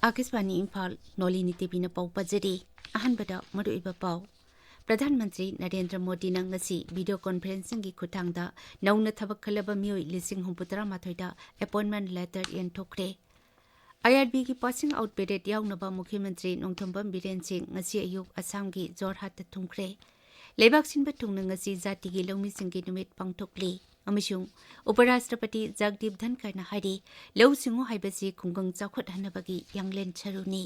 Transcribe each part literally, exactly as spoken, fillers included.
ꯑꯥꯀꯥꯁꯕꯥꯅꯤ ꯏꯝꯐꯥꯜ, ꯅꯣꯂꯤꯅꯤ ꯇꯤꯚꯤꯅ ꯄꯥꯎ ꯄꯥꯖꯔꯤ꯫ ꯑꯍꯥꯟꯕꯗ ꯃꯔꯨꯑꯣꯏꯕ ꯄꯥꯎ꯫ ꯄ꯭ꯔꯙꯥꯟ ꯃꯟꯇ꯭ꯔꯤ ꯅꯔꯦꯟꯗ꯭ꯔ ꯃꯣꯗꯤꯅ ꯉꯁꯤ ꯚꯤꯗꯤꯑꯣ ꯀꯣꯟꯐꯔꯦꯟꯁꯤꯡꯒꯤ ꯈꯨꯠꯊꯥꯡꯗ ꯅꯧꯅ ꯊꯕꯛ ꯈꯜꯂꯕ ꯃꯤꯑꯣꯏ ꯂꯤꯁꯤꯡ ꯍꯨꯝꯐꯨ ꯇꯔꯥ ꯃꯥꯊꯣꯏꯗ ꯑꯦꯄꯣꯏꯟꯃꯦꯟ ꯂꯦꯇꯔ ꯌꯦꯟꯊꯣꯛꯈ꯭ꯔꯦ꯫ ꯑꯥꯏ ꯑꯥꯔ ꯕꯤꯒꯤ ꯄꯥꯁꯤꯡ ꯑꯥꯎꯠ ꯄꯦꯔꯦꯗ ꯌꯥꯎꯅꯕ ꯃꯨꯈ꯭ꯌ ꯃꯟꯇ꯭ꯔꯤ ꯅꯣꯡꯊꯣꯝꯕꯝ ꯕꯤꯔꯦꯟ ꯁꯤꯡ ꯉꯁꯤ ꯑꯌꯨꯛ ꯑꯁꯥꯝꯒꯤ ꯖꯣꯔꯍꯥꯠꯇ ꯊꯨꯡꯈ꯭ꯔꯦ꯫ ꯂꯩꯕꯥꯛ ꯁꯤꯟꯕ ꯊꯨꯡꯅ ꯉꯁꯤ ꯖꯥꯇꯤꯒꯤ ꯂꯧꯃꯤꯁꯤꯡꯒꯤ ꯅꯨꯃꯤꯠ ꯄꯥꯡꯊꯣꯛꯂꯤ ꯑꯃꯁꯨꯡ ꯎꯄꯔꯥꯁꯇ꯭ꯔꯄꯇꯤ ꯖꯒꯗꯤꯞ ꯙꯟꯈꯔꯅ ꯍꯥꯏꯔꯤ, ꯂꯧꯎ ꯁꯤꯡꯎ ꯍꯥꯏꯕꯁꯤ ꯈꯨꯡꯒꯪ ꯆꯥꯎꯈꯠꯍꯟꯅꯕꯒꯤ ꯌꯥꯡꯂꯦꯟ ꯁꯔꯨꯅꯤ꯫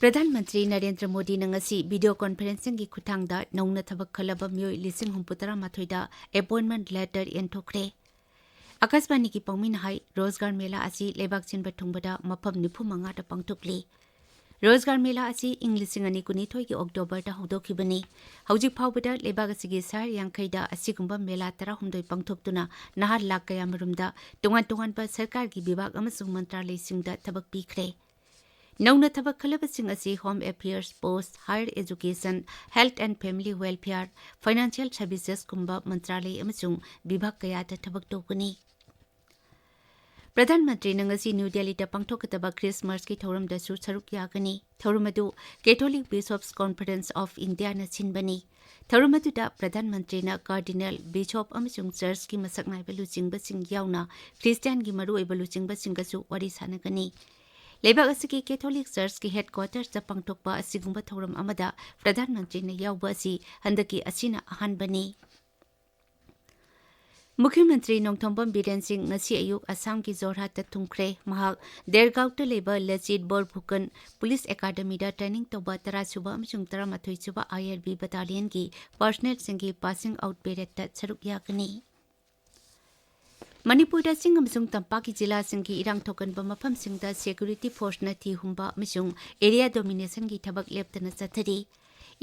ꯄ꯭ꯔꯙꯥꯟ ꯃꯟꯇ꯭ꯔꯤ ꯅꯔꯦꯟꯗ꯭ꯔ ꯃꯣꯗꯤꯅ ꯉꯁꯤ ꯚꯤꯗꯤꯑꯣ ꯀꯣꯟꯐꯔꯦꯟꯁꯤꯡꯒꯤ ꯈꯨꯠꯊꯥꯡꯗ ꯅꯧꯅ ꯊꯕꯛ ꯈꯜꯂꯕ ꯃꯤꯑꯣꯏ ꯂꯤꯁꯤꯡ ꯍꯨꯝꯐꯨ ꯇꯔꯥ ꯃꯥꯊꯣꯏꯗ ꯑꯦꯄꯣꯏꯟꯃꯦꯟ ꯂꯦꯇꯔ ꯌꯦꯟꯊꯣꯛꯈ꯭ꯔꯦ꯫ ꯑꯥꯀꯥꯁꯕꯥꯅꯤꯒꯤ ꯄꯥꯎꯃꯤꯅ ꯍꯥꯏ, ꯔꯣꯖꯒꯥꯔ ꯃꯦꯂꯥ ꯑꯁꯤ ꯂꯩꯕꯥꯛ ꯁꯤꯟꯕ ꯊꯨꯡꯕꯗ ꯃꯐꯝ ꯅꯤꯐꯨ ꯃꯉꯥꯗ ꯄꯥꯡꯊꯣꯛꯂꯤ꯫ ꯔꯣꯖꯒꯥꯔ ꯃꯦꯂꯥ ꯑꯁꯤ ꯏꯪ ꯂꯤꯁꯤꯡ ꯑꯅꯤ ꯀꯨꯟꯅꯤꯊꯣꯏꯒꯤ ꯑꯣꯛꯇꯣꯕꯔꯗ ꯍꯧꯗꯣꯛꯈꯤꯕꯅꯤ꯫ ꯍꯧꯖꯤꯛ ꯐꯥꯎꯕꯗ ꯂꯩꯕꯥꯛ ꯑꯁꯤꯒꯤ ꯁꯍꯔ ꯌꯥꯡꯈꯩꯗ ꯑꯁꯤꯒꯨꯝꯕ ꯃꯦꯂꯥ ꯇꯔꯥꯍꯨꯝꯗꯣꯏ ꯄꯥꯡꯊꯣꯛꯇꯨꯅ ꯅꯍꯥ ꯂꯥꯈ ꯀꯌꯥꯃꯔꯨꯝꯗ ꯇꯣꯉꯥꯟ ꯇꯣꯉꯥꯟꯕ ꯁꯔꯀꯥꯔꯒꯤ ꯕꯤꯚꯥꯒ ꯑꯃꯁꯨꯡ ꯃꯟꯇ꯭ꯔꯥꯂꯌꯁꯤꯡꯗ ꯊꯕꯛ ꯄꯤꯈ꯭ꯔꯦ꯫ ꯅꯧꯅ ꯊꯕꯛ ꯈꯜꯂꯕꯁꯤꯡ ꯑꯁꯤ Home Affairs, Post, Higher Education, Health and Family Welfare, Financial Servicesꯀꯨꯝꯕ ꯃꯟꯇ꯭ꯔꯥꯂꯌ ꯑꯃꯁꯨꯡ ꯕꯤꯚꯥꯒ ꯀꯌꯥꯗ ꯊꯕꯛ ꯇꯧꯒꯅꯤ꯫ ꯄ꯭ꯔꯙꯥꯟ ꯃꯟꯇ꯭ꯔꯤꯅ ꯉꯁꯤ ꯅ꯭ꯌꯨ ꯗꯦꯜꯂꯤꯗ ꯄꯥꯡꯊꯣꯛꯀꯗꯕ ꯈ꯭ꯔꯤꯁꯃꯥꯁꯀꯤ ꯊꯧꯔꯝꯗꯁꯨ ꯁꯔꯨꯛ ꯌꯥꯒꯅꯤ꯫ ꯊꯧꯔꯝ ꯑꯗꯨ Catholic Bishops Conference of Indiaꯅ ꯁꯤꯟꯕꯅꯤ꯫ ꯊꯧꯔꯝ ꯑꯗꯨꯗ ꯄ꯭ꯔꯙꯥꯟ ꯃꯟꯇ꯭ꯔꯤꯅ ꯀꯥꯔꯗꯤꯅꯦꯜ, ꯕꯤꯁꯣꯞ ꯑꯃꯁꯨꯡ ꯆꯔꯆꯀꯤ ꯃꯁꯛ ꯅꯥꯏꯕ ꯂꯨꯆꯤꯡꯕꯁꯤꯡ ꯌꯥꯎꯅ ꯈ꯭ꯔꯤꯁꯇꯤꯌꯥꯟꯒꯤ ꯃꯔꯨꯑꯣꯏꯕ ꯂꯨꯆꯤꯡꯕꯁꯤꯡꯒꯁꯨ ꯋꯥꯔꯤ ꯁꯥꯟꯅꯒꯅꯤ꯫ ꯂꯩꯕꯥꯛ ꯑꯁꯤꯒꯤ ꯀꯦꯊꯣꯂꯤꯛ ꯆꯔꯆꯀꯤ ꯍꯦꯗꯀ꯭ꯋꯥꯇꯔꯁꯇ ꯄꯥꯡꯊꯣꯛꯄ ꯑꯁꯤꯒꯨꯝꯕ ꯊꯧꯔꯝ ꯑꯃꯗ ꯄ꯭ꯔꯙꯥꯟ ꯃꯟꯇ꯭ꯔꯤꯅ ꯌꯥꯎꯕ ꯑꯁꯤ ꯍꯟꯗꯛꯀꯤ ꯑꯁꯤꯅ ꯑꯍꯥꯟꯕꯅꯤ꯫ ꯃꯨꯈ꯭ꯌ ꯃꯟꯇ꯭ꯔꯤ ꯅꯣꯡꯊꯣꯝꯕꯝ ꯕꯤꯔꯦꯟ ꯁꯤꯡ ꯉꯁꯤ ꯑꯌꯨꯛ ꯑꯁꯥꯝꯒꯤ ꯖꯣꯔꯍꯥꯠꯇ ꯊꯨꯡꯈ꯭ꯔꯦ꯫ ꯃꯍꯥꯛ ꯗꯦꯔꯒꯥꯎꯗ ꯂꯩꯕ ꯂꯆꯤꯠ ꯕꯣꯔꯐꯨꯀꯟ ꯄꯨꯂꯤꯁ ꯑꯦꯀꯥꯗꯃꯤꯗ ꯇ꯭ꯔꯦꯅꯤꯡ ꯇꯧꯕ ꯇꯔꯥꯁꯨꯕ ꯑꯃꯁꯨꯡ ꯇꯔꯥꯃꯥꯊꯣꯏꯁꯨꯕ ꯑꯥꯏ ꯑꯥꯔ ꯕꯤ ꯕꯇꯥꯂꯤꯌꯟꯒꯤ ꯄꯥꯔꯁꯅꯦꯜꯁꯤꯡꯒꯤ ꯄꯥꯁꯤꯡ ꯑꯥꯎꯠ ꯄꯦꯔꯦꯗꯇ ꯁꯔꯨꯛ ꯌꯥꯒꯅꯤ꯫ ꯃꯅꯤꯄꯨꯔꯗ ꯆꯤꯡ ꯑꯃꯁꯨꯡ ꯇꯝꯄꯥꯛꯀꯤ ꯖꯤꯂꯥꯁꯤꯡꯒꯤ ꯏꯔꯥꯡ ꯊꯣꯛꯀꯟꯕ ꯃꯐꯝꯁꯤꯡꯗ ꯁꯦꯀ꯭ꯌꯨꯔꯤꯇꯤ ꯐꯣꯔꯁꯅ ꯊꯤ ꯍꯨꯝꯕ ꯑꯃꯁꯨꯡ ꯑꯦꯔꯤꯌꯥ ꯗꯣꯃꯤꯅꯦꯁꯟꯒꯤ ꯊꯕꯛ ꯂꯦꯞꯇꯅ ꯆꯠꯊꯔꯤ꯫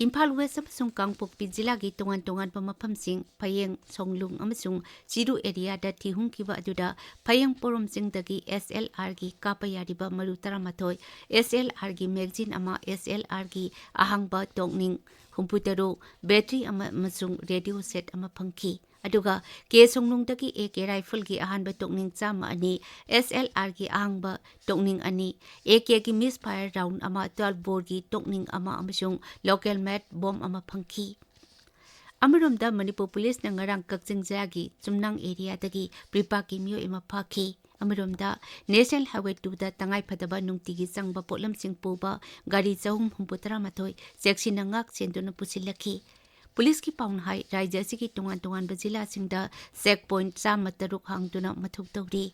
ꯏꯝꯐꯥꯜ ꯋꯦꯁ ꯑꯃꯁꯨꯡ ꯀꯥꯡꯄꯣꯛꯄꯤ ꯖꯤꯂꯥꯒꯤ ꯇꯣꯉꯥꯟ ꯇꯣꯉꯥꯟꯕ ꯃꯐꯝꯁꯤꯡ, ꯐꯌꯦꯡ, ꯁꯣꯡꯂꯨꯡ ꯑꯃꯁꯨꯡ ꯆꯤꯔꯨ ꯑꯦꯔꯤꯌꯥꯗ ꯊꯤ ꯍꯨꯝꯈꯤꯕ ꯑꯗꯨꯗ ꯐꯌꯦꯡ ꯄꯣꯔꯣꯝ ꯆꯤꯡꯗꯒꯤ ꯑꯦꯁ ꯑꯦꯜ ꯑꯥꯔꯒꯤ ꯀꯥꯞꯄ ꯌꯥꯔꯤꯕ ꯃꯔꯨ ꯇꯔꯥꯃꯥꯊꯣꯏ, ꯑꯦꯁ ꯑꯦꯜ ꯑꯥꯔꯒꯤ ꯃꯦꯒꯖꯤꯟ ꯑꯃ, ꯑꯦꯁ ꯑꯦꯜ ꯑꯥꯔꯒꯤ ꯑꯍꯥꯡꯕ ꯇꯣꯛꯅꯤꯡ ꯍꯨꯝꯐꯨꯇꯔꯨꯛ, ꯕꯦꯇ꯭ꯔꯤ ꯑꯃ ꯑꯃꯁꯨꯡ ꯔꯦꯗꯤꯑꯣ ꯁꯦꯠ ꯑꯃ ꯐꯪꯈꯤ꯫ ꯑꯗꯨꯒ ꯀꯦ ꯁꯣꯡꯅꯨꯡꯗꯒꯤ ꯑꯦ ꯀꯦ ꯔꯥꯏꯐꯜꯒꯤ ꯑꯍꯥꯟꯕ ꯇꯣꯛꯅꯤꯡ ꯆꯥꯝꯃ ꯑꯅꯤ, ꯑꯦꯁ ꯑꯦꯜ ꯑꯥꯔꯒꯤ ꯑꯍꯥꯡꯕ ꯇꯣꯛꯅꯤꯡ ꯑꯅꯤ, ꯑꯦ ꯀꯦꯒꯤ ꯃꯤꯁ ꯐꯥꯌꯔ ꯔꯥꯎꯟ ꯑꯃ, ꯇ꯭ꯋꯦꯜꯐ ꯕꯣꯔꯒꯤ ꯇꯣꯛꯅꯤꯡ ꯑꯃ ꯑꯃꯁꯨꯡ ꯂꯣꯀꯦꯜ ꯃꯦꯗ ꯕꯣꯝ ꯑꯃ ꯐꯪꯈꯤ꯫ ꯑꯃꯔꯣꯝꯗ ꯃꯅꯤꯄꯨꯔ ꯄꯨꯂꯤꯁꯅ ꯉꯔꯥꯡ ꯀꯛꯆꯤꯡ ꯖꯤꯂꯥꯒꯤ ꯆꯨꯝꯅꯥꯡ ꯑꯦꯔꯤꯌꯥꯗꯒꯤ ꯄ꯭ꯔꯤꯄꯥꯛꯀꯤ ꯃꯤꯑꯣꯏ ꯑꯃ ꯐꯥꯈꯤ꯫ ꯑꯃꯔꯣꯝꯗ ꯅꯦꯁꯅꯦꯜ ꯍꯥꯏꯋꯦ ꯇꯨꯗ ꯇꯉꯥꯏ ꯐꯗꯕ ꯅꯨꯡꯇꯤꯒꯤ ꯆꯪꯕ ꯄꯣꯠꯂꯝꯁꯤꯡ ꯄꯨꯕ ꯒꯥꯔꯤ ꯆꯍꯨꯝ ꯍꯨꯝꯐꯨꯇꯔꯥ ꯃꯥꯊꯣꯏ ꯆꯦꯛꯁꯤꯟꯅ ꯉꯥꯛ ꯁꯦꯟꯗꯨꯅ ꯄꯨꯁꯤꯜꯂꯛꯈꯤ꯫ ꯄꯨꯂꯤꯁꯀꯤ ꯄꯥꯎꯅ ꯍꯥꯏ, ꯔꯥꯖ꯭ꯌ ꯑꯁꯤꯒꯤ ꯇꯣꯉꯥꯟ ꯇꯣꯉꯥꯟꯕ ꯖꯤꯂꯥꯁꯤꯡꯗ ꯆꯦꯛ ꯄꯣꯏꯟꯠ ꯆꯥꯝꯃ ꯇꯔꯨꯛ ꯍꯥꯡꯗꯨꯅ ꯃꯊꯧ ꯇꯧꯔꯤ꯫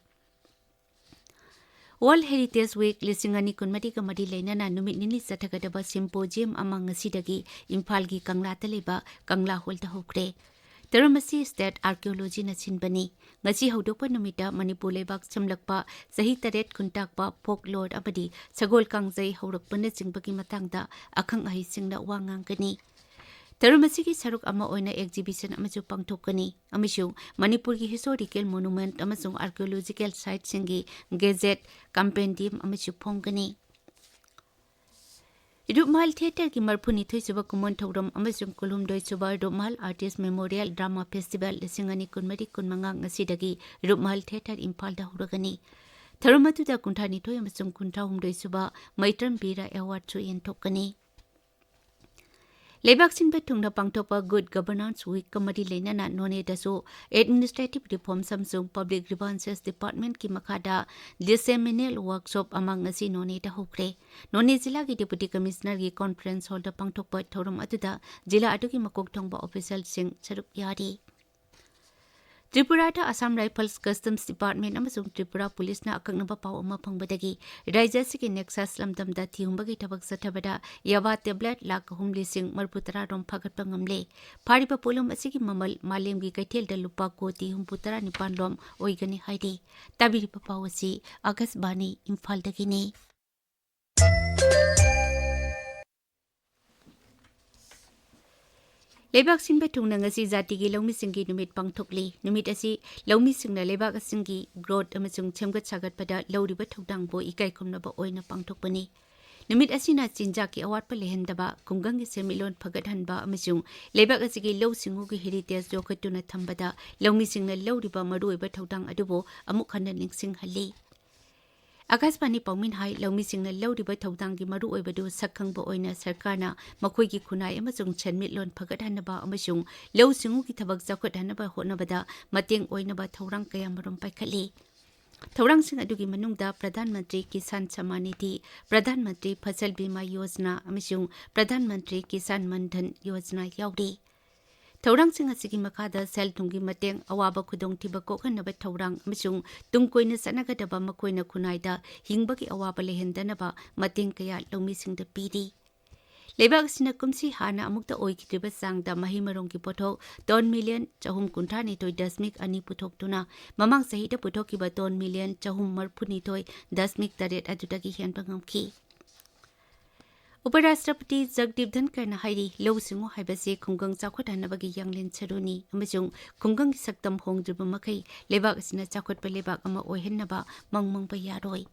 ꯋꯥꯔꯜꯗ ꯍꯦꯔꯤꯇꯦꯖ ꯋꯤꯛ ꯂꯤꯁꯤꯡ ꯑꯅꯤ ꯀꯨꯟꯃꯔꯤꯒ ꯃꯔꯤ ꯂꯩꯅꯅ ꯅꯨꯃꯤꯠ ꯅꯤꯅꯤ ꯆꯠꯊꯒꯗꯕ ꯁꯤꯝꯄꯣꯖꯤꯌꯝ ꯑꯃ ꯉꯁꯤꯗꯒꯤ ꯏꯝꯐꯥꯜꯒꯤ ꯀꯪꯂꯥꯗ ꯂꯩꯕ ꯀꯪꯂꯥ ꯍꯣꯜꯗ ꯍꯧꯈ꯭ꯔꯦ꯫ ꯊꯧꯔꯝ ꯑꯁꯤ ꯁ꯭ꯇꯦꯠ ꯑꯥꯔꯀꯤꯑꯣꯂꯣꯖꯤꯅ ꯁꯤꯟꯕꯅꯤ꯫ ꯉꯁꯤ ꯍꯧꯗꯣꯛꯄ ꯅꯨꯃꯤꯠꯇ ꯃꯅꯤꯄꯨꯔ ꯂꯩꯕꯥꯛ ꯁꯝꯂꯛꯄ, ꯆꯍꯤ ꯇꯔꯦꯠ ꯈꯨꯟꯇꯥꯛꯄ, ꯐꯣꯛꯂꯣꯔ ꯑꯃꯗꯤ ꯁꯒꯣꯜ ꯀꯥꯡꯖꯩ ꯍꯧꯔꯛꯄꯅꯆꯤꯡꯕꯒꯤ ꯃꯇꯥꯡꯗ ꯑꯈꯪ ꯑꯍꯩꯁꯤꯡꯅ ꯋꯥ ꯉꯥꯡꯒꯅꯤ꯫ ꯊꯧꯔꯝ ꯑꯁꯤꯒꯤ ꯁꯔꯨꯛ ꯑꯃ ꯑꯣꯏꯅ ꯑꯦꯛꯖꯤꯕꯤꯁꯟ ꯑꯃꯁꯨ ꯄꯥꯡꯊꯣꯛꯀꯅꯤ ꯑꯃꯁꯨꯡ ꯃꯅꯤꯄꯨꯔꯒꯤ ꯍꯤꯁꯇꯣꯔꯤꯀꯦꯜ ꯃꯣꯅꯨꯃꯦꯟꯠ ꯑꯃꯁꯨꯡ ꯑꯥꯔꯀꯤꯑꯣꯂꯣꯖꯤꯀꯦꯜ ꯁꯥꯏꯠꯁꯤꯡꯒꯤ ꯒꯦꯖꯦꯠ ꯀꯝꯄꯦꯟꯗꯤꯌꯝ ꯑꯃꯁꯨ ꯐꯣꯡꯒꯅꯤ꯫ ꯔꯨꯞꯃꯍꯜ ꯊꯤꯌꯦꯇꯔꯒꯤ ꯃꯔꯤꯐꯨꯅꯤꯊꯣꯏ ꯁꯨꯕ ꯀꯨꯝꯑꯣꯟ ꯊꯧꯔꯝ ꯑꯃꯁꯨꯡ ꯀꯨꯟꯍꯨꯝꯗꯣꯏ ꯁꯨꯕ ꯔꯨꯞꯃꯍꯜ ꯑꯥꯔꯇꯤꯁ ꯃꯦꯃꯣꯔꯤꯌꯦꯜ ꯗ꯭ꯔꯥꯃꯥ ꯐꯦꯁꯇꯤꯚꯦꯜ ꯂꯤꯁꯤꯡ ꯑꯅꯤ ꯀꯨꯟꯃꯔꯤ ꯀꯨꯟꯃꯉꯥ ꯉꯁꯤꯗꯒꯤ ꯔꯨꯞꯃꯍꯜ ꯊꯤꯌꯦꯇꯔ ꯏꯝꯐꯥꯜꯗ ꯍꯧꯔꯒꯅꯤ꯫ ꯊꯧꯔꯝ ꯑꯗꯨꯗ ꯀꯨꯟꯊ꯭ꯔꯥꯅꯤꯊꯣꯏ ꯑꯃꯁꯨꯡ ꯀꯨꯟꯊ꯭ꯔꯥꯍꯨꯝꯗꯣꯏ ꯁꯨꯕ ꯃꯩꯇ꯭ꯔꯝ ꯕꯤꯔ ꯑꯦꯋꯥꯔꯗꯁꯨ ꯌꯦꯟꯊꯣꯛꯀꯅꯤ꯫ ꯂꯩꯕꯥꯛ ꯁꯤꯟꯕ ꯊꯨꯡꯅ ꯄꯥꯡꯊꯣꯛꯄ ꯒꯨꯗ ꯒꯕꯔꯅꯥꯟꯁ ꯋꯤꯛꯀ ꯃꯔꯤ ꯂꯩꯅꯅ ꯅꯣꯅꯦꯗꯁꯨ ꯑꯦꯗꯃꯤꯅꯤꯁꯇ꯭ꯔꯦꯇꯤꯚ ꯔꯤꯐꯣꯔꯝꯁ ꯑꯃꯁꯨꯡ ꯄꯕ꯭ꯂꯤꯛ ꯒ꯭ꯔꯤꯚꯥꯟꯁꯦꯁ ꯗꯤꯄꯥꯔꯠꯃꯦꯟꯠꯀꯤ ꯃꯈꯥꯗ ꯗꯤꯁꯦꯃꯤꯅꯦꯜ ꯋꯥꯔꯛꯁꯣꯞ ꯑꯃ ꯉꯁꯤ ꯅꯣꯅꯦꯗ ꯍꯧꯈ꯭ꯔꯦ꯫ ꯅꯣꯅꯦ ꯖꯤꯂꯥꯒꯤ ꯗꯤꯄꯨꯇꯤ ꯀꯃꯤꯁꯅꯔꯒꯤ ꯀꯣꯟꯐꯔꯦꯟꯁ ꯍꯣꯜꯗ ꯄꯥꯡꯊꯣꯛꯄ ꯊꯧꯔꯝ ꯑꯗꯨꯗ ꯖꯤꯂꯥ ꯑꯗꯨꯒꯤ ꯃꯀꯣꯛ ꯊꯣꯡꯕ ꯑꯣꯐꯤꯁꯤꯌꯦꯜꯁꯤꯡ ꯁꯔꯨꯛ ꯌꯥꯔꯤ꯫ ꯇ꯭ꯔꯤꯄꯨꯔꯥꯗ ꯑꯁꯥꯝ ꯔꯥꯏꯐꯜꯁ, ꯀꯁꯇꯝꯁ ꯗꯤꯄꯥꯔꯠꯃꯦꯟꯠ ꯑꯃꯁꯨꯡ ꯇ꯭ꯔꯤꯄꯨꯔꯥ ꯄꯨꯂꯤꯁꯅ ꯑꯀꯛꯅꯕ ꯄꯥꯎ ꯑꯃ ꯐꯪꯕꯗꯒꯤ ꯔꯥꯖ꯭ꯌ ꯑꯁꯤꯒꯤ ꯅꯦꯛꯁꯁ ꯂꯝꯗꯝꯗ ꯊꯤꯍꯨꯝꯕꯒꯤ ꯊꯕꯛ ꯆꯠꯊꯕꯗ ꯌꯥꯕꯥ ꯇꯦꯕ꯭ꯂꯦꯠ ꯂꯥꯈ ꯑꯍꯨꯝ ꯂꯤꯁꯤꯡ ꯃꯔꯤꯐꯨꯇꯔꯥ ꯔꯣꯝ ꯐꯥꯒꯠꯄ ꯉꯝꯂꯦ꯫ ꯐꯥꯔꯤꯕ ꯄꯣꯠꯂꯝ ꯑꯁꯤꯒꯤ ꯃꯃꯜ ꯃꯥꯂꯦꯝꯒꯤ ꯀꯩꯊꯦꯜꯗ ꯂꯨꯄꯥ ꯀꯣꯇꯤ ꯍꯨꯝꯐꯨꯇꯔꯥ ꯅꯤꯄꯥꯟ ꯔꯣꯝ ꯑꯣꯏꯒꯅꯤ ꯍꯥꯏꯔꯤ꯫ ꯇꯥꯕꯤꯔꯤꯕ ꯄꯥꯎ ꯑꯁꯤ ꯑꯀꯥꯁꯕꯥꯅꯤ ꯏꯝꯐꯥꯜꯗꯒꯤꯅꯤ꯫ ꯂꯩꯕꯥꯛ ꯁꯤꯟꯕ ꯊꯨꯡꯅ ꯉꯁꯤ ꯖꯥꯇꯤꯒꯤ ꯂꯧꯃꯤꯁꯤꯡꯒꯤ ꯅꯨꯃꯤꯠ ꯄꯥꯡꯊꯣꯛꯂꯤ꯫ ꯅꯨꯃꯤꯠ ꯑꯁꯤ ꯂꯧꯃꯤꯁꯤꯡꯅ ꯂꯩꯕꯥꯛ ꯑꯁꯤꯒꯤ ꯒ꯭ꯔꯣꯊ ꯑꯃꯁꯨꯡ ꯁꯦꯝꯒꯠ ꯁꯥꯒꯠꯄꯗ ꯂꯧꯔꯤꯕ ꯊꯧꯗꯥꯡꯕꯨ ꯏꯀꯥꯏ ꯈꯨꯝꯅꯕ ꯑꯣꯏꯅ ꯄꯥꯡꯊꯣꯛꯄꯅꯤ꯫ ꯅꯨꯃꯤꯠ ꯑꯁꯤꯅ ꯆꯤꯟꯖꯥꯛꯀꯤ ꯑꯋꯥꯠꯄ ꯂꯩꯍꯟꯗꯕ, ꯈꯨꯡꯒꯪꯒꯤ ꯁꯦꯟꯃꯤꯠꯂꯣꯟ ꯐꯒꯠꯍꯟꯕ ꯑꯃꯁꯨꯡ ꯂꯩꯕꯥꯛ ꯑꯁꯤꯒꯤ ꯂꯧꯎ ꯁꯤꯡꯎꯒꯤ heritage ꯌꯣꯛꯈꯠꯇꯨꯅ ꯊꯝꯕꯗ ꯂꯧꯃꯤꯁꯤꯡꯅ ꯂꯧꯔꯤꯕ ꯃꯔꯨꯑꯣꯏꯕ ꯊꯧꯗꯥꯡ ꯑꯗꯨꯕꯨ ꯑꯃꯨꯛ ꯍꯟꯅ ꯅꯤꯡꯁꯤꯡꯍꯜꯂꯤ꯫ ꯑꯀꯥꯁꯕꯥꯅꯤ ꯄꯥꯎꯃꯤꯅ ꯍꯥꯏ, ꯂꯧꯃꯤꯁꯤꯡꯅ ꯂꯧꯔꯤꯕ ꯊꯧꯗꯥꯡꯒꯤ ꯃꯔꯨꯑꯣꯏꯕꯗꯨ ꯁꯛꯈꯪꯕ ꯑꯣꯏꯅ ꯁꯔꯀꯥꯔꯅ ꯃꯈꯣꯏꯒꯤ ꯈꯨꯟꯅꯥꯏ ꯑꯃꯁꯨꯡ ꯁꯦꯟꯃꯤꯠꯂꯣꯟ ꯐꯒꯠꯍꯟꯅꯕ ꯑꯃꯁꯨꯡ ꯂꯧꯎ ꯁꯤꯡꯎꯒꯤ ꯊꯕꯛ ꯆꯥꯎꯈꯠꯍꯟꯅꯕ ꯍꯣꯠꯅꯕꯗ ꯃꯇꯦꯡ ꯑꯣꯏꯅꯕ ꯊꯧꯔꯥꯡ ꯀꯌꯥꯃꯔꯨꯝ ꯄꯥꯏꯈꯠꯂꯤ꯫ ꯊꯧꯔꯥꯡꯁꯤꯡ ꯑꯗꯨꯒꯤ ꯃꯅꯨꯡꯗ ꯄ꯭ꯔꯙꯥꯟ ꯃꯟꯇ꯭ꯔꯤ ꯀꯤꯁꯥꯟ ꯁꯝꯃꯥꯟ ꯅꯤꯙꯤ, ꯄ꯭ꯔꯙꯥꯟ ꯃꯟꯇ꯭ꯔꯤ ꯐꯁꯜ ꯕꯤꯃꯥ ꯌꯣꯖꯅꯥ ꯑꯃꯁꯨꯡ ꯄ꯭ꯔꯙꯥꯟ ꯃꯟꯇ꯭ꯔꯤ ꯀꯤꯁꯥꯟ ꯃꯟ ꯙꯟ ꯌꯣꯖꯅꯥ ꯌꯥꯎꯔꯤ꯫ ꯊꯧꯔꯥꯡꯁꯤꯡ ꯑꯁꯤꯒꯤ ꯃꯈꯥꯗ ꯁꯦꯜ-ꯊꯨꯝꯒꯤ ꯃꯇꯦꯡ, ꯑꯋꯥꯕ ꯈꯨꯗꯣꯡꯊꯤꯕ ꯀꯣꯛꯍꯟꯅꯕ ꯊꯧꯔꯥꯡ ꯑꯃꯁꯨꯡ ꯇꯨꯡ ꯀꯣꯏꯅ ꯆꯠꯅꯒꯗꯕ ꯃꯈꯣꯏꯅ ꯈꯨꯟꯅꯥꯏꯗ ꯍꯤꯡꯕꯒꯤ ꯑꯋꯥꯕ ꯂꯩꯍꯟꯗꯅꯕ ꯃꯇꯦꯡ ꯀꯌꯥ ꯂꯧꯃꯤꯁꯤꯡꯗ ꯄꯤꯔꯤ꯫ ꯂꯩꯕꯥꯛ ꯑꯁꯤꯅ ꯀꯨꯝꯁꯤ ꯍꯥꯟꯅ ꯑꯃꯨꯛꯇ ꯑꯣꯏꯈꯤꯗ꯭ꯔꯤꯕ ꯆꯥꯡꯗ ꯃꯍꯩ ꯃꯔꯣꯡꯒꯤ ꯄꯣꯠꯊꯣꯛ ꯇꯣꯟ ꯃꯤꯂꯤꯌꯟ ꯆꯍꯨꯝ ꯀꯨꯟꯊ꯭ꯔꯥ ꯅꯤꯊꯣꯏ ꯗꯁꯃꯤꯛ ꯑꯅꯤ ꯄꯨꯊꯣꯛꯇꯨꯅ ꯃꯃꯥꯡ ꯆꯍꯤꯗ ꯄꯨꯊꯣꯛꯈꯤꯕ ꯇꯣꯟ ꯃꯤꯂꯤꯌꯟ ꯆꯍꯨꯝ ꯃꯔꯤꯐꯨ ꯅꯤꯊꯣꯏ ꯗꯁꯃꯤꯛ ꯇꯔꯦꯠ ꯑꯗꯨꯗꯒꯤ ꯍꯦꯟꯕ ꯉꯝꯈꯤ꯫ ꯎꯄꯔꯥꯁꯇ꯭ꯔꯄꯇꯤ ꯖꯒꯗꯤꯞ ꯙꯟꯀꯔꯅ ꯍꯥꯏꯔꯤ, ꯂꯧꯎ ꯁꯤꯡꯎ ꯍꯥꯏꯕꯁꯤ ꯈꯨꯡꯒꯪ ꯆꯥꯎꯈꯠꯍꯟꯅꯕꯒꯤ ꯌꯥꯡꯂꯦꯟ ꯁꯔꯨꯅꯤ ꯑꯃꯁꯨꯡ ꯈꯨꯡꯒꯪꯒꯤ ꯁꯛꯇꯝ ꯍꯣꯡꯗ꯭ꯔꯤꯕ ꯃꯈꯩ ꯂꯩꯕꯥꯛ ꯑꯁꯤꯅ ꯆꯥꯎꯈꯠꯄ ꯂꯩꯕꯥꯛ ꯑꯃ ꯑꯣꯏꯍꯟꯅꯕ ꯃꯪ ꯃꯪꯕ ꯌꯥꯔꯣꯏ꯫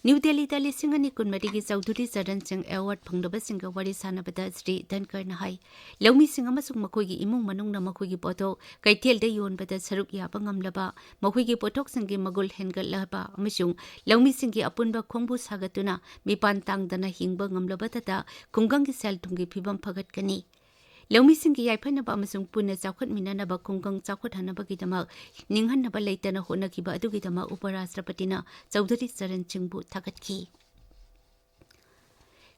ꯅ꯭ꯌꯨ ꯗꯦꯜꯂꯤꯗ ꯂꯤꯁꯤꯡ ꯑꯅꯤ ꯀꯨꯟꯃꯔꯤꯒꯤ ꯆꯧꯙꯨꯔꯤ ꯆꯔꯟ ꯁꯤꯡ ꯑꯦꯋꯥꯔꯗ ꯐꯪꯂꯕꯁꯤꯡꯒ ꯋꯥꯔꯤ ꯁꯥꯟꯅꯕꯗ ꯁ꯭ꯔꯤ ꯙꯟꯀꯔꯅ ꯍꯥꯏ, ꯂꯧꯃꯤꯁꯤꯡ ꯑꯃꯁꯨꯡ ꯃꯈꯣꯏꯒꯤ ꯏꯃꯨꯡ ꯃꯅꯨꯡꯅ ꯃꯈꯣꯏꯒꯤ ꯄꯣꯠꯊꯣꯛ ꯀꯩꯊꯦꯜꯗ ꯌꯣꯟꯕꯗ ꯁꯔꯨꯛ ꯌꯥꯕ ꯉꯝꯂꯕ, ꯃꯈꯣꯏꯒꯤ ꯄꯣꯠꯊꯣꯛꯁꯤꯡꯒꯤ ꯃꯒꯨꯜ ꯍꯦꯟꯒꯠꯂꯕ ꯑꯃꯁꯨꯡ ꯂꯧꯃꯤꯁꯤꯡꯒꯤ ꯑꯄꯨꯟꯕ ꯈꯣꯡꯕꯨ ꯁꯥꯒꯠꯇꯨꯅ ꯃꯤꯄꯥꯟ ꯇꯥꯡꯗꯅ ꯍꯤꯡꯕ ꯉꯝꯂꯕꯇꯗ ꯈꯨꯡꯒꯪꯒꯤ ꯁꯦꯜ-ꯊꯨꯝꯒꯤ ꯐꯤꯕꯝ ꯐꯒꯠꯀꯅꯤ꯫ ꯂꯧꯃꯤꯁꯤꯡꯒꯤ ꯌꯥꯏꯐꯅꯕ ꯑꯃꯁꯨꯡ ꯄꯨꯟꯅ ꯆꯥꯎꯈꯠꯃꯤꯟꯅꯅꯕ ꯈꯨꯡꯒꯪ ꯆꯥꯎꯈꯠꯍꯟꯅꯕꯒꯤꯗꯃꯛ ꯅꯤꯡꯍꯟꯅꯕ ꯂꯩꯇꯅ ꯍꯣꯠꯅꯈꯤꯕ ꯑꯗꯨꯒꯤꯗꯃꯛ ꯎꯄꯔꯥꯁꯇ꯭ꯔꯄꯇꯤꯅ ꯆꯧꯙꯨꯔꯤ ꯆꯔꯟ ꯁꯤꯡꯕꯨ ꯊꯥꯒꯠꯈꯤ꯫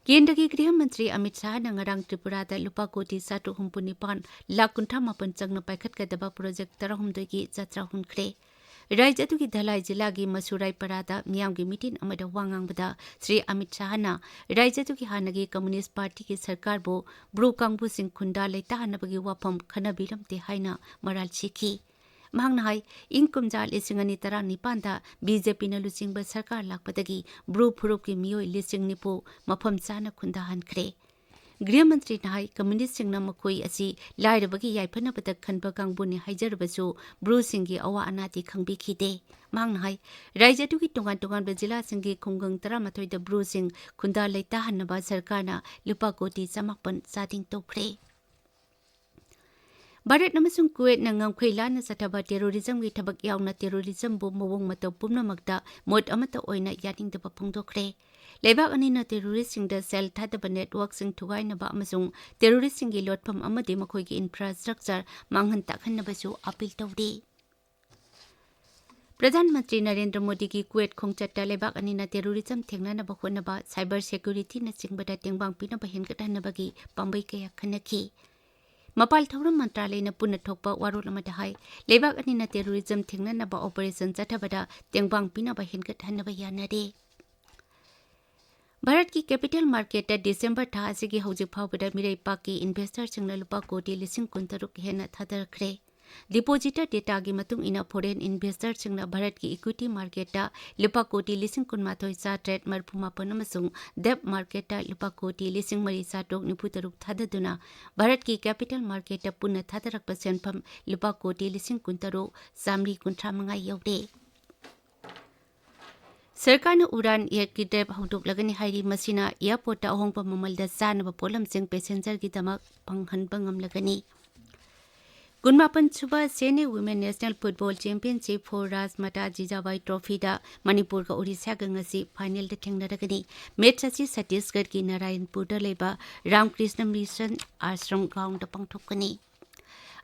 ꯀꯦꯟꯗ꯭ꯔꯒꯤ ꯒ꯭ꯔꯤꯍ ꯃꯟꯇ꯭ꯔꯤ ꯑꯃꯤꯠ ꯁꯥꯍꯅ ꯉꯔꯥꯡ ꯇ꯭ꯔꯤꯄꯨꯔꯥꯗ ꯂꯨꯄꯥ ꯀꯣꯇꯤ ꯆꯥꯇ꯭ꯔꯨꯛ ꯍꯨꯝꯐꯨ ꯅꯤꯄꯥꯟ ꯂꯥꯈ ꯀꯨꯟꯊ꯭ꯔꯥ ꯃꯥꯄꯟ ꯆꯪꯅ ꯄꯥꯏꯈꯠꯀꯗꯕ ꯄ꯭ꯔꯣꯖꯦꯛ ꯇꯔꯥꯍꯨꯝꯗꯣꯏꯒꯤ ꯖꯇ꯭ꯔꯥ ꯍꯨꯟꯈ꯭ꯔꯦ꯫ ꯔꯥꯖ꯭ꯌ ꯑꯗꯨꯒꯤ ꯙꯂꯥꯏ ꯖꯤꯂꯥꯒꯤ ꯃꯁꯨꯔꯥꯏ ꯄꯔꯥꯗ ꯃꯤꯌꯥꯝꯒꯤ ꯃꯤꯇꯤꯟ ꯑꯃꯗ ꯋꯥ ꯉꯥꯡꯕꯗ ꯁ꯭ꯔꯤ ꯑꯃꯤꯠ ꯁꯥꯍꯅ ꯔꯥꯖ꯭ꯌ ꯑꯗꯨꯒꯤ ꯍꯥꯟꯅꯒꯤ ꯀꯝꯃꯨꯅꯤꯁ꯭ꯠ ꯄꯥꯔꯇꯤꯒꯤ ꯁꯔꯀꯥꯔꯕꯨ ꯕ꯭ꯔꯨ ꯀꯥꯡꯕꯨꯁꯤꯡ ꯈꯨꯟꯗꯥ ꯂꯩꯇꯥꯍꯟꯅꯕꯒꯤ ꯋꯥꯐꯝ ꯈꯟꯅꯕꯤꯔꯝꯗꯦ ꯍꯥꯏꯅ ꯃꯔꯥꯜ ꯁꯤꯈꯤ꯫ ꯃꯍꯥꯛꯅ ꯍꯥꯏ, ꯏꯪ ꯀꯨꯝꯖꯥ ꯂꯤꯁꯤꯡ ꯑꯅꯤ ꯇꯔꯥꯅꯤꯄꯥꯟꯗ ꯕꯤ ꯖꯦ ꯄꯤꯅ ꯂꯨꯆꯤꯡꯕ ꯁꯔꯀꯥꯔ ꯂꯥꯛꯄꯗꯒꯤ ꯕ꯭ꯔꯨ ꯐꯨꯔꯨꯞꯀꯤ ꯃꯤꯑꯣꯏ ꯂꯤꯁꯤꯡ ꯅꯤꯐꯨ ꯃꯐꯝ ꯆꯥꯅ ꯈꯨꯟꯗꯥꯍꯟꯈ꯭ꯔꯦ꯫ ꯒ꯭ꯔꯤꯍ ꯃꯟꯇ꯭ꯔꯤꯅ ꯍꯥꯏ, ꯀꯝꯃ꯭ꯌꯨꯅꯤꯁꯁꯤꯡꯅ ꯃꯈꯣꯏ ꯑꯁꯤ ꯂꯥꯏꯔꯕꯒꯤ ꯌꯥꯏꯐꯅꯕꯗ ꯈꯟꯕ ꯀꯥꯡꯕꯨꯅꯤ ꯍꯥꯏꯖꯔꯕꯁꯨ, ꯕ꯭ꯔꯨꯁꯤꯡꯒꯤ ꯑꯋꯥ ꯑꯅꯥꯗꯤ ꯈꯪꯕꯤꯈꯤꯗꯦ꯫ ꯃꯍꯥꯛꯅ ꯍꯥꯏ, ꯔꯥꯖ꯭ꯌ ꯑꯗꯨꯒꯤ ꯇꯣꯉꯥꯟ ꯇꯣꯉꯥꯟꯕ ꯖꯤꯂꯥꯁꯤꯡꯒꯤ ꯈꯨꯡꯒꯪ ꯇꯔꯥꯃꯥꯊꯣꯏꯗ ꯕ꯭ꯔꯨꯁꯤꯡ ꯈꯨꯟꯗꯥ ꯂꯩꯇꯥꯍꯟꯅꯕ ꯁꯔꯀꯥꯔꯅ ꯂꯨꯄꯥ ꯀꯣꯇꯤ ꯆꯥꯃꯥꯄꯟ ꯆꯥꯗꯤꯡ ꯇꯧꯈ꯭ꯔꯦ꯫ ꯚꯥꯔꯠ ꯑꯃꯁꯨꯡ ꯀꯨꯋꯦꯠꯅ ꯉꯝꯈꯩ ꯂꯥꯟꯅ ꯆꯠꯊꯕ ꯇꯦꯔꯣꯔꯤꯖꯝꯒꯤ ꯊꯕꯛ ꯌꯥꯎꯅ ꯇꯦꯔꯣꯔꯤꯖꯝꯕꯨ ꯃꯑꯣꯡ ꯃꯇꯧ ꯄꯨꯝꯅꯃꯛꯇ ꯃꯣꯠ ꯑꯃꯠꯇ ꯑꯣꯏꯅ ꯌꯥꯅꯤꯡꯗꯕ ꯐꯣꯡꯗꯣꯛꯈ꯭ꯔꯦ꯫ ꯂꯩꯕꯥꯛ ꯑꯅꯤꯅ ꯇꯦꯔꯣꯔꯤꯁꯁꯤꯡꯗ ꯁꯦꯜ ꯊꯥꯗꯕ ꯅꯦꯠꯋꯥꯔꯛꯁꯤꯡ ꯊꯨꯒꯥꯏꯅꯕ ꯑꯃꯁꯨꯡ ꯇꯦꯔꯣꯔꯤꯁꯁꯤꯡꯒꯤ ꯂꯣꯠꯐꯝ ꯑꯃꯗꯤ ꯃꯈꯣꯏꯒꯤ ꯏꯟꯐ꯭ꯔꯥꯁ꯭ꯇ꯭ꯔꯛꯆꯔ ꯃꯥꯡꯍꯟ ꯇꯥꯛꯍꯟꯅꯕꯁꯨ ꯑꯄꯤꯜ ꯇꯧꯔꯤ꯫ ꯄ꯭ꯔꯙꯥꯟ ꯃꯟꯇ꯭ꯔꯤ ꯅꯔꯦꯟꯗ꯭ꯔ ꯃꯣꯗꯤꯒꯤ ꯀꯨꯋꯦꯠ ꯈꯣꯡꯆꯠꯇ ꯂꯩꯕꯥꯛ ꯑꯅꯤꯅ ꯇꯦꯔꯣꯔꯤꯖꯝ ꯊꯦꯡꯅꯅꯕ ꯍꯣꯠꯅꯕ, ꯁꯥꯏꯕꯔ ꯁꯦꯀ꯭ꯌꯨꯔꯤꯇꯤꯅꯆꯤꯡꯕꯗ ꯇꯦꯡꯕꯥꯡ ꯄꯤꯅꯕ ꯍꯦꯟꯒꯠꯍꯟꯅꯕꯒꯤ ꯄꯥꯝꯕꯩ ꯀꯌꯥ ꯈꯟꯅꯈꯤ꯫ ꯃꯄꯥꯜ ꯊꯧꯔꯝ ꯃꯟꯇ꯭ꯔꯥꯂꯌꯅ ꯄꯨꯟꯅ ꯊꯣꯛꯄ ꯋꯥꯔꯣꯜ ꯑꯃꯗ ꯍꯥꯏ, ꯂꯩꯕꯥꯛ ꯑꯅꯤꯅ ꯇꯦꯔꯣꯔꯤꯖꯝ ꯊꯦꯡꯅꯅꯕ ꯑꯣꯄꯔꯦꯁꯟ ꯆꯠꯊꯕꯗ ꯇꯦꯡꯕꯥꯡ ꯄꯤꯅꯕ ꯍꯦꯟꯒꯠꯍꯟꯅꯕ ꯌꯥꯅꯔꯦ꯫ ꯚꯥꯔꯠꯀꯤ ꯀꯦꯄꯤꯇꯦꯜ ꯃꯥꯔꯀꯦꯠꯇ ꯗꯤꯁꯦꯝꯕꯔ ꯊꯥ ꯑꯁꯤꯒꯤ ꯍꯧꯖꯤꯛ ꯐꯥꯎꯕꯗ ꯃꯤꯔꯩ ꯄꯥꯛꯀꯤ ꯏꯟꯚꯦꯁꯇꯔꯁꯤꯡꯅ ꯂꯨꯄꯥ ꯀꯣꯇꯤ ꯂꯤꯁꯤꯡ ꯀꯨꯟꯇꯔꯨꯛ ꯍꯦꯟꯅ ꯊꯥꯗꯔꯛꯈ꯭ꯔꯦ꯫ ꯗꯤꯄꯣꯖꯤꯇꯔ ꯗꯦꯇꯥꯒꯤ ꯃꯇꯨꯡ ꯏꯟꯅ, ꯐꯣꯔꯦꯟ ꯏꯟꯚꯦꯁꯇꯔꯁꯤꯡꯅ ꯚꯥꯔꯠꯀꯤ ꯏꯀ꯭ꯋꯤꯇꯤ ꯃꯥꯔꯀꯦꯠꯇ ꯂꯨꯄꯥ ꯀꯣꯇꯤ ꯂꯤꯁꯤꯡ ꯀꯨꯟꯃꯥꯊꯣꯏ ꯆꯥꯇ꯭ꯔꯦꯠ ꯃꯔꯤꯐꯨ ꯃꯥꯄꯟ ꯑꯃꯁꯨꯡ ꯗꯦꯞ ꯃꯥꯔꯀꯦꯠꯇ ꯂꯨꯄꯥ ꯀꯣꯇꯤ ꯂꯤꯁꯤꯡ ꯃꯔꯤ ꯆꯥꯇ꯭ꯔꯨꯛ ꯅꯤꯐꯨ ꯇꯔꯨꯛ ꯊꯥꯗꯗꯨꯅ ꯚꯥꯔꯠꯀꯤ ꯀꯦꯄꯤꯇꯦꯜ ꯃꯥꯔꯀꯦꯠꯇ ꯄꯨꯟꯅ ꯊꯥꯗꯔꯛꯄ ꯁꯦꯟꯐꯝ ꯂꯨꯄꯥ ꯀꯣꯇꯤ ꯂꯤꯁꯤꯡ ꯀꯨꯟꯇꯔꯨꯛ ꯆꯥꯃꯔꯤ ꯀꯨꯟꯊ꯭ꯔꯥ ꯃꯉꯥ ꯌꯧꯔꯦ꯫ ꯁꯔꯀꯥꯔꯅ ꯎꯔꯥꯟ ꯑꯦꯌꯔ ꯀꯤꯗ꯭ꯔꯦꯞ ꯍꯧꯗꯣꯛꯂꯒꯅꯤ ꯍꯥꯏꯔꯤ꯫ ꯃꯁꯤꯅ ꯑꯦꯌꯔꯄꯣꯔꯠꯇ ꯑꯍꯣꯡꯕ ꯃꯃꯜꯗ ꯆꯥꯅꯕ ꯄꯣꯠꯂꯝꯁꯤꯡ ꯄꯦꯁꯦꯟꯖꯔꯒꯤꯗꯃꯛ ꯐꯪꯍꯟꯕ ꯉꯝꯂꯒꯅꯤ꯫ ꯀꯨꯟꯃꯥꯄꯟ ꯁꯨꯕ senior women national football championship for Raj Mata Jijabai ꯇ꯭ꯔꯣꯐꯤꯗ ꯃꯅꯤꯄꯨꯔꯒ ꯎꯔꯤꯁ꯭ꯌꯥꯒ ꯉꯁꯤ ꯐꯥꯏꯅꯦꯜꯗ ꯊꯦꯡꯅꯔꯒꯅꯤ꯫ ꯃꯦꯆ ꯑꯁꯤ ꯁꯠꯇꯤꯁꯒꯔꯒꯤ ꯅꯥꯔꯥꯌꯟꯄꯨꯔꯗ ꯂꯩꯕ ꯔꯥꯝꯀ꯭ꯔꯤꯁꯅ ꯃꯤꯁꯟ ꯑꯥꯁ꯭ꯔꯝ ꯒ꯭ꯔꯥꯎꯟꯗ ꯄꯥꯡꯊꯣꯛꯀꯅꯤ꯫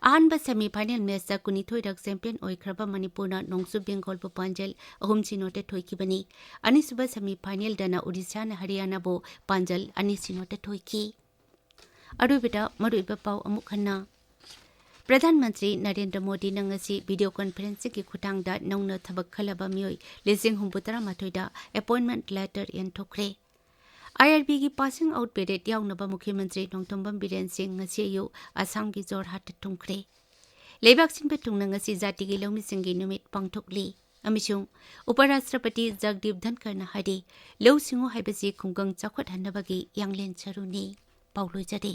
ꯑꯍꯥꯟꯕ ꯁꯦꯃꯤ ꯐꯥꯏꯅꯦꯜ ꯃꯦꯆꯇ ꯀꯨꯟꯅꯤꯊꯣꯏꯔꯛ ꯆꯦꯝꯄꯤꯌꯟ ꯑꯣꯏꯈ꯭ꯔꯕ ꯃꯅꯤꯄꯨꯔꯅ ꯅꯣꯡꯆꯨꯞ ꯕꯦꯡꯒꯣꯜꯕꯨ ꯄꯥꯟꯖꯜ ꯑꯍꯨꯝ ꯁꯤꯅꯣꯗ ꯊꯣꯏꯈꯤꯕꯅꯤ꯫ ꯑꯅꯤꯁꯨꯕ ꯁꯦꯃꯤ ꯐꯥꯏꯅꯦꯜꯗꯅ ꯎꯔꯤꯁ꯭ꯌꯥꯅ ꯍꯔꯤꯌꯥꯅꯥꯕꯨ ꯄꯥꯟꯖꯜ ꯑꯅꯤ ꯁꯤꯅꯣꯗ ꯊꯣꯏꯈꯤ꯫ ꯑꯔꯣꯏꯕꯗ ꯃꯔꯨꯑꯣꯏꯕ ꯄꯥꯎ ꯑꯃꯨꯛ ꯍꯟꯅ꯫ ꯄ꯭ꯔꯙꯥꯟ ꯃꯟꯇ꯭ꯔꯤ ꯅꯔꯦꯟꯗ꯭ꯔ ꯃꯣꯗꯤꯅ ꯉꯁꯤ ꯚꯤꯗꯤꯑꯣ ꯀꯣꯟꯐꯔꯦꯟꯁꯤꯡꯒꯤ ꯈꯨꯠꯊꯥꯡꯗ ꯅꯧꯅ ꯊꯕꯛ ꯈꯜꯂꯕ ꯃꯤꯑꯣꯏ ꯂꯤꯁꯤꯡ ꯍꯨꯝꯐꯨ ꯇꯔꯥꯃꯥꯊꯣꯏꯗ ꯑꯦꯄꯣꯏꯟꯃꯦꯟꯠ ꯂꯦꯇꯔ ꯌꯦꯟꯊꯣꯛꯈ꯭ꯔꯦ꯫ ꯑꯥꯏ ꯑꯥꯔ ꯕꯤꯒꯤ ꯄꯥꯁꯤꯡ ꯑꯥꯎꯠ ꯄꯦꯔꯦꯗ ꯌꯥꯎꯅꯕ ꯃꯨꯈ꯭ꯌ ꯃꯟꯇ꯭ꯔꯤ ꯅꯣꯡꯊꯣꯝꯕꯝ ꯕꯤꯔꯦꯟ ꯁꯤꯡ ꯉꯁꯤ ꯑꯌꯨꯛ ꯑꯁꯥꯝꯒꯤ ꯖꯣꯔꯍꯥꯠꯇ ꯊꯨꯡꯈ꯭ꯔꯦ꯫ ꯂꯩꯕꯥꯛ ꯁꯤꯟꯕ ꯊꯨꯡꯅ ꯉꯁꯤ ꯖꯥꯇꯤꯒꯤ ꯂꯧꯃꯤꯁꯤꯡꯒꯤ ꯅꯨꯃꯤꯠ ꯄꯥꯡꯊꯣꯛꯂꯤ꯫ ꯑꯃꯁꯨꯡ ꯎꯄꯔꯥꯁ꯭ꯇ꯭ꯔꯄꯇꯤ ꯖꯒꯗꯤꯞ ꯙꯟꯈꯔꯅ ꯍꯥꯏꯔꯤ, ꯂꯧꯎ ꯁꯤꯡꯎ ꯍꯥꯏꯕꯁꯤ ꯈꯨꯡꯒꯪ ꯆꯥꯎꯈꯠꯍꯟꯅꯕꯒꯤ ꯌꯥꯡꯂꯦꯟ ꯁꯔꯨꯅꯤ꯫ ꯄꯥꯎ ꯂꯣꯏꯖꯔꯦ꯫